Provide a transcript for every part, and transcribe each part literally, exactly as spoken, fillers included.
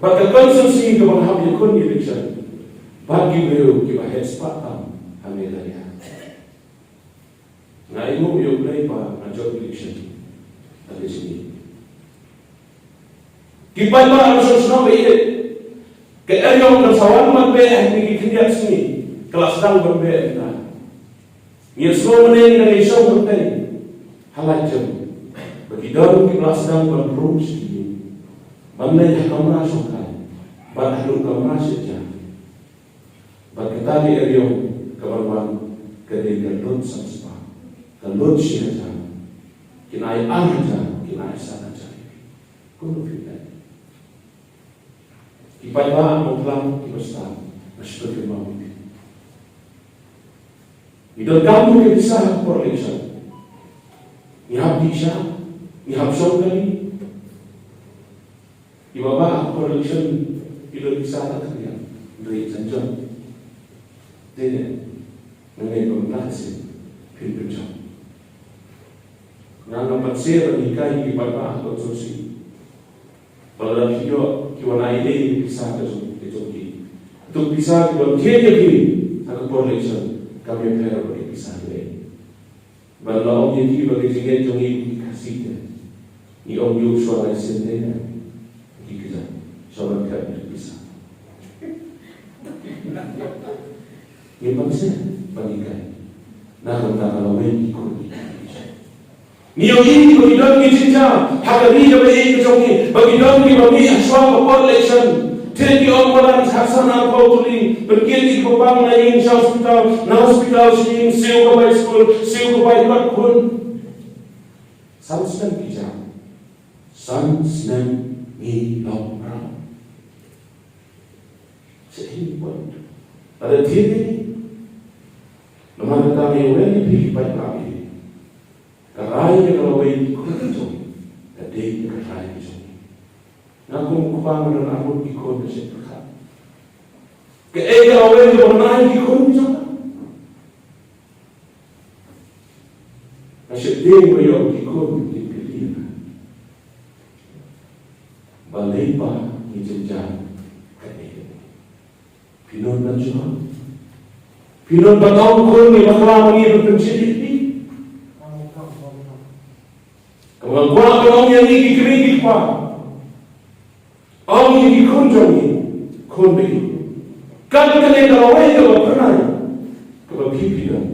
Bad ka constituency kaba nga hap ïakhun election bad ki briew kiba heh spah tam ha Meghalaya. Nga ainguh ïa U Blei ba nga jop election ha ka jingim. Ki paidbah ruh sngewsih ba ïeit. Ka eriong kan sa wan ban beh ha kine ki khyndiat sngi, ka la sdang ban beh mynta. Ngi ïohsngew mynne ngi dang ïashong hangtei ha la jong ba ki don kiba la sdang ban rung sha ki ïing, ban leit ha kamra shongkai, ban haduh kamra shi hajar. Bad kata ka eriong kaba wan ka dei ka lut san spah, ka lut shi hajar, kin ai ar hajar, kin ai san hajar. Kumno phi leh? Ki paidbah Mawphlang kiba stad, nga shu pynkynmaw ïa phi. Ngi donkam ïa ka pisa ha ka por election. Ngi hap dih sha, ngi hap shong kali. Kiba bah ha ka por election ki don pisa ta ka liang, hynrei jan jong. Te ne, nga ngeit ba mynta ka sien phin pynjop. Nga ngam pat sngewbha ban hikai ïa ki paidbah ha ka constituency. Ba lada phi ïoh ki wan ai ïa ki pisa ka jong, ka jong ki. Tuk pisa ki wan thied ïa ki ha ka por election, kam ïapher bad ki pisa ki dei. Ban la ong ïa ki ba ka jingngeit jong ngi ki Khasi te, ngi ong ïa u shuwa lai sien te ne ki kjat shuwa ban kat tuk pisa. Ngim banse ban hikai. Na ka bynta ka lawei ki khun. Ngi ïohi ba ki don ki jingjia ha ka ri kaba ïeit ka jong ngi, ba ki don kiba mih ha shuwa ka por election. Te ki ong ba lan ha san arphew tylli, pynkit ïa ki ba pang na ïing sha hospital, na hospital sha ïing, siew ka bai skul, siew ka bai kot khun. San snem ki jam. San snem ngi long mraw. Sa hi pun. Lada thied ïa ngi. Namar kata ngi ïawer ïa phi ki paidbah, ka rai ïa ka lawei ki khun ki jong ngi ka dei ka rai ki jong ngi. Nga kum u kpa nga don arngut ki khun, nga shait pyrkhat, kaei ka lawei kaba ngi ai ki khun ki jong nga? Nga shait tieng ba ïoh ki khun ki kylli ïa nga, balei ba ngi jynjar kaei kaei? Phi nud ban jubab? Phi nud ban ong khun, ngi bakla ma ngi ban pynshit ïa phi? Kaba nga kwah ban ong ïa ngi ki kmie ki kpa, ong ïa ki khun jong ngi, khun ba ïeit, kat kane ka lawei kaba phyrnai kaba phi phi don,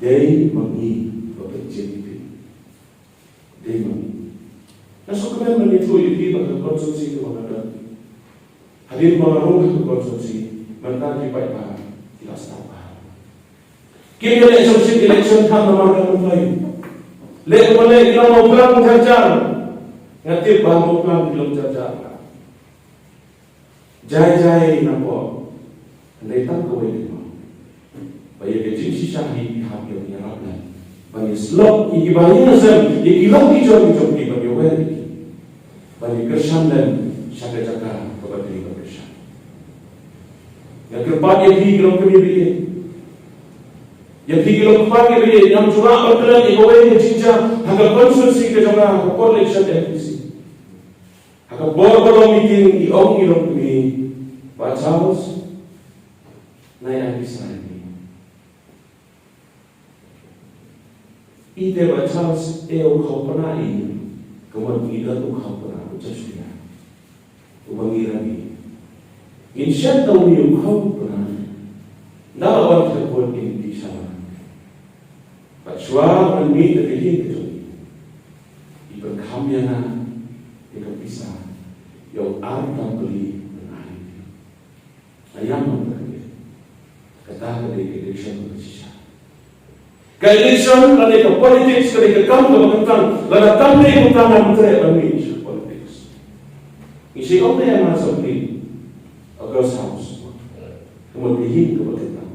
dei ma ngi ba pynshit ïa phi. Dei ma ngi. Nga sngewkmen ban ïathuh ïa phi ba ka constituency kaba nga don, hadien ba nga rung ha ka constituency, mynta ki paidbah ki la stad bha. Kim ïaleh shongshit election tang namar ka Mawphlang. Leh kumba leh ki long Mawphlang jar jar. Nga tip ba Mawphlang ki long jar jar. Jai jai na pdeng. Hynrei tang kawei ka mut ba ïa ka jingshisha hi ki hap ïa ki ïarap lem ban ïasyllok ïa ki ba ïa shem ïa ki lok ki jong ki jong ki, ban ïawer ïa ki, ban ïakyrshan lem sha ka jaka kaba dei ban kyrshan. Nga kyrpad ïa phi ki longkmie ba ïeit, ïa phi ki longkpa ba ïeit, ngam ju lah ban kren ïa kawei ka jingjia ha ka constituency ka jong nga ha ka por election MDC. Ha ka por ba long meeting, i ong i longkmie, Bah Charles, nai ai pisa ïa ngi. I te Bah Charles, e u khawpna i, ka mut ngi don u khawpna u Joshua, uba ngi rang. Ngin shet da une u khawpna, da la wan ka por kin pisa. Bad shuwa ban mih na ka ïing ka jong i, i pynkham ïa nga ïa ka pisa, ïa u ar tam pali ban ai. Nga ïam ha ka ïing. Kata ka dei ka election kaba shisha. Ka election lane ka politics ka dei ka kam kaba kyntang. Lada kam dei ka kam, ngam treh ban mih sha politics. Ngi shait ong ne ha Assembly, August House, ka mut ka ïing kaba kyntang.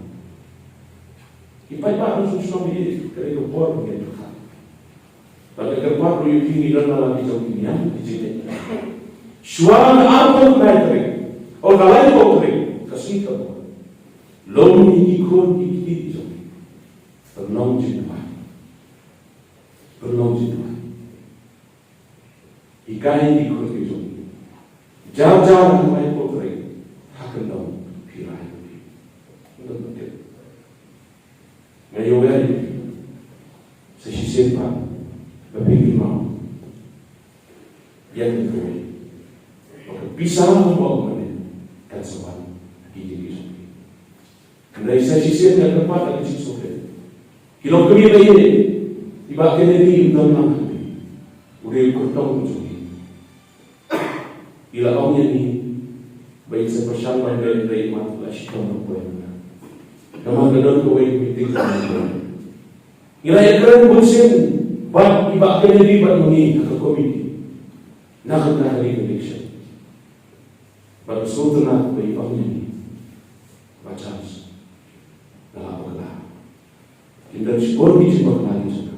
Ki paidbah ruh sngewsih ïa ka dei ka por ba ngin pyrkhat. Bad ka kyrpad ruh ïa phi, ngi don na la ki jong ki niam ki jingngeit. Shuwa ka arphew khyndai tarik, o, ka laiphew tarik ka sngi ka bor, lum ïa ki khun ki kti ki jong ngi. Pynlong jingduwai. Pynlong jingduwai. Hikai ïa ki khun ki jong ngi. Jar jar na ka Baibl, ha ka long phi rai. Nga ïohi sa shisien pat ba phi kynmaw ïa kawei, ba ka pisa ba mane kan sa wan ha ki jingïaseng. Hynrei sa shisien nga kyrpad ïa ka jingsngewbha. Ki long kmie ba ïeit, i Bah Kennedy u don lang ha phi. U dei u kyrtong u jong ngi. I la ong ïa ngi ba in sa pyrshang ban leh, hynrei i mat la shitom ban poi. Namar ka don kawei ka meeting. Ngi la ïakren bun sien bad i Bah Kennedy bad ma ngi ha ka komiti na ka bynta ka election. Bad ka sngewtynnat ba i ong ïa ngi, Bah Charles, nga la bakla. Kin don shibun ki jingbakla ki jong nga.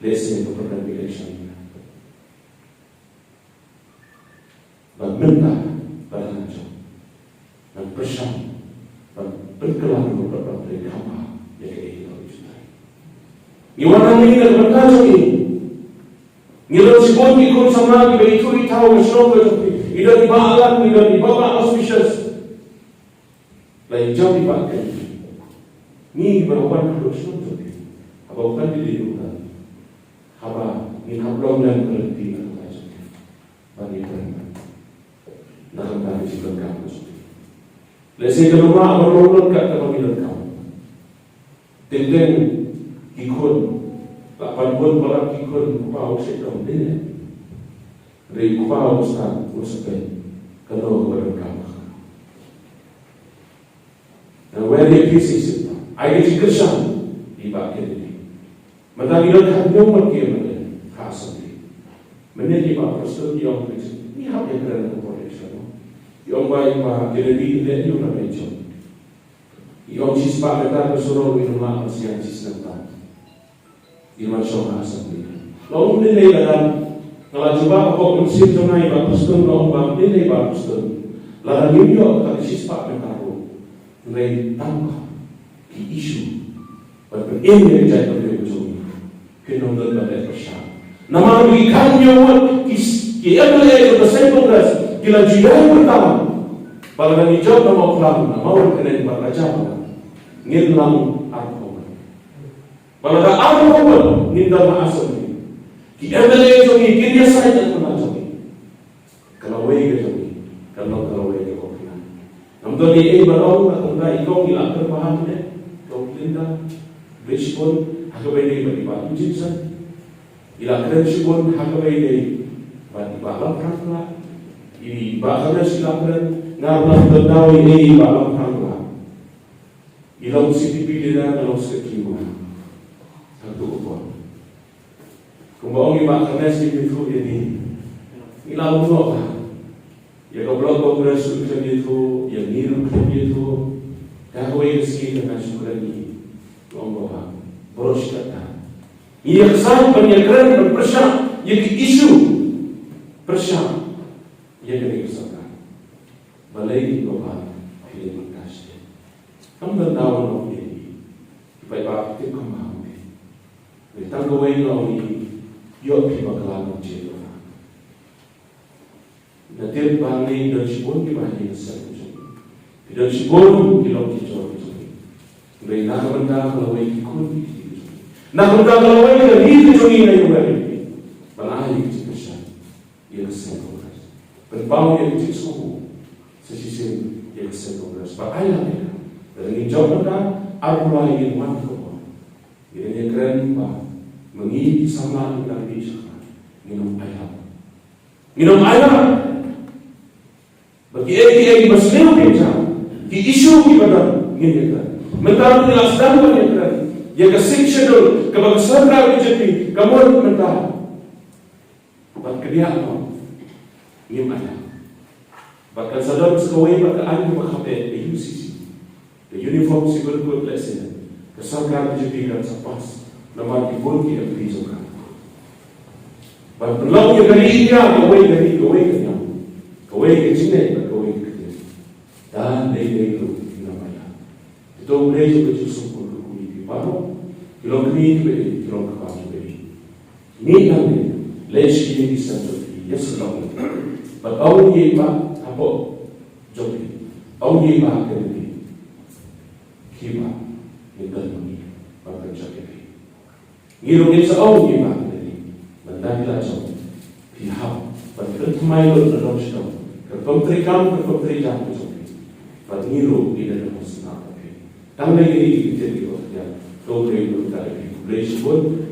Lehse ka pyrthei election. Bad mynta, bad nga jong, ngan pyrshang ban pynkylla ruh bad ban trei kham bha ïa kaei kaba jubab. Ngi wan hangne na ka bynta jong ngi. Ngi don shibun ki khun samla kiba ithuh ithaw ha shnong ka jong ngi. Ngi don i Bah Alan, ngi don i Bah Bah Auspicious. La ïa jam i Bah Kennedy. Ngi ba la wan ha shnong jong ngi, haba u Kennedy u ong, haba ngin hap long lem ka lynti na ka jong ngi, ba ngin wan na ka bynta ka jingdonkam ka jong ngi. Lehse ka long ba long long kat kaba ngi donkam. Teng teng ki khun la pan bun palat ki khun, u kpa u shu ong dei ne. Hynrei u kpa u stad u sa peit ka long kaba donkam. Nga wer ïa phi shisien, ai ka jingkyrshan ïa i Bah Kennedy. Mynta ngi don khathynñiew ngut ki MLA ha Assembly. Mynne i Bah Prestone i ong, ngi hap ïakren ha ka por election, no? I ong ba i Bah Kennedy i leh ïa u na ka election. I ong shispah meter ka surok, i ong la ong shisien shisnem tam. I wan shong ha Assembly. Nga ong mynne lei lada nga la jubab ha ka mynsiem jong nga ïa i Bah Prestone, nga ong ba mynne lei Bah Prestone, lada ngim ïoh kata ka shispah meter ruh, hynrei tang ba ki issue ban pynim ïa ka jaitbynriew ka jong ngi, phin ym don ban leh pyrshah. Namar ki khathynñiew ngut ki, ki MLA jong ka seng Congress ki la ju ïai pyrta ba lada ngi jop na Mawphlang, na Mawryngkneng bad Rajapalat, ngin lang arphew ngut. Ba lada arphew ngut ngin don ha Assembly, ki MLA jong ngi kin ïasaid na ka bynta jong ngi. Ka lawei ka jong ngi kan long ka lawei kaba phylla. Ngam don ei ei ban ong, la kumta i kong i la kren bha hangne, i kong Linda, bun shibun ha kaba ïadei bad i Bah Eugene Sir. I la kren shibun ha kaba ïadei bad i Bah Lamphang Kla. I Bah Khanes i la kren, nga ruh ngam don daw ei ei, i Bah Lamphang Kla i long CPP leader, nga long secretary mo. Ha kato ka por, kumba ong i Bah Khanes, ïathuh ïa ngi. Ngi la ong noh ba ïa ka Block Congress ruh khlem ïathuh, ïa ngi ruh khlem ïathuh. Ka kawei ka sngi ka nga shu kren ïa ngi, nga ong ba, baroh shi katta ngi ïa ksan ban ïakren ban pyrshah ïa ki issue, pyrshah ïa kane ka sorkar. Balei? Kumba phi leh mynta shisien. Kam don daw ban ong ïa ngi, ki paidbah ki tip kham bha ïa ngi. Tang kawei nga ong ïa ngi, ïoh phi bakla, ym jied bakla. Nga tip ba hangne don shibun kiba ha ïing ha sem ka jong ngi, ki don shibun ki long ki jor ka jong ngi. Hynrei na ka bynta ka lawei ki khun ki kti ka jong ngi, na ka bynta ka lawei ka ri ka jong ngi, nga ïohi ba ngi ai ka jingkyrshan ïa ka seng Congress. Pynpaw ïa ka jingsngewbha sa shisien ïa ka seng Congress. Ba ai lad ïa ka, lada ngin jop mynta, arphew lai ngin wan ha ka por, ngin ïakren ba ma ngi ki samla kiba dang mih sha khmat, ngin ym ailad. Ngin ym ailad. Ba kiei kiei kiba sniew pynjah, ki issue kiba don, ngin ïakren. Mynta ruh ngi la sdang ban ïakren ïa ka Sixth Schedule kaba ka sorkar B J P ka mut mynta. Bad ka diah mo, ngim ailad. Bad kan sa don sa kawei pat ka aiñ kaba khapdeh, ka U C C, ka Uniform Civil Code, lehse ka sorkar B J P kan sa pass namar ki bun ki MP jong ka. Ban pynlong ïa ka ri India kawei ka ri, kawei ka niam, kawei ka jingngeit bad kawei ka ktien. Da dei dei ruh ngim ailad. Te to U Blei jong ka jingsngewbha un kyrkhu ïa phi baroh, ki longkmie kiba ïeit, ki longkpa kiba ïeit. Mih nangne, leit sha ki ïing ki sem jong phi, ïasyllok. Bad ong ïa i Bah hapoh jong phi, ong ïa i Bah ha kane ka, ki Bah, ngin don ma ngi ban pynjot ïa phi. Ngi ruh ngin sa ong ïa i Bah ha kane ka, mynta phi la jop, phi hap ban pynthymmai lut na dong sha dong, ka rukom treikam, ka rukom treijam ka jong phi. Bad ngi ruh ngi don ha ka shnong ka phi. Tang na kine ki ktien ki ba khyndiat, to Blei un kyrkhu ïa phi, khublei shibun.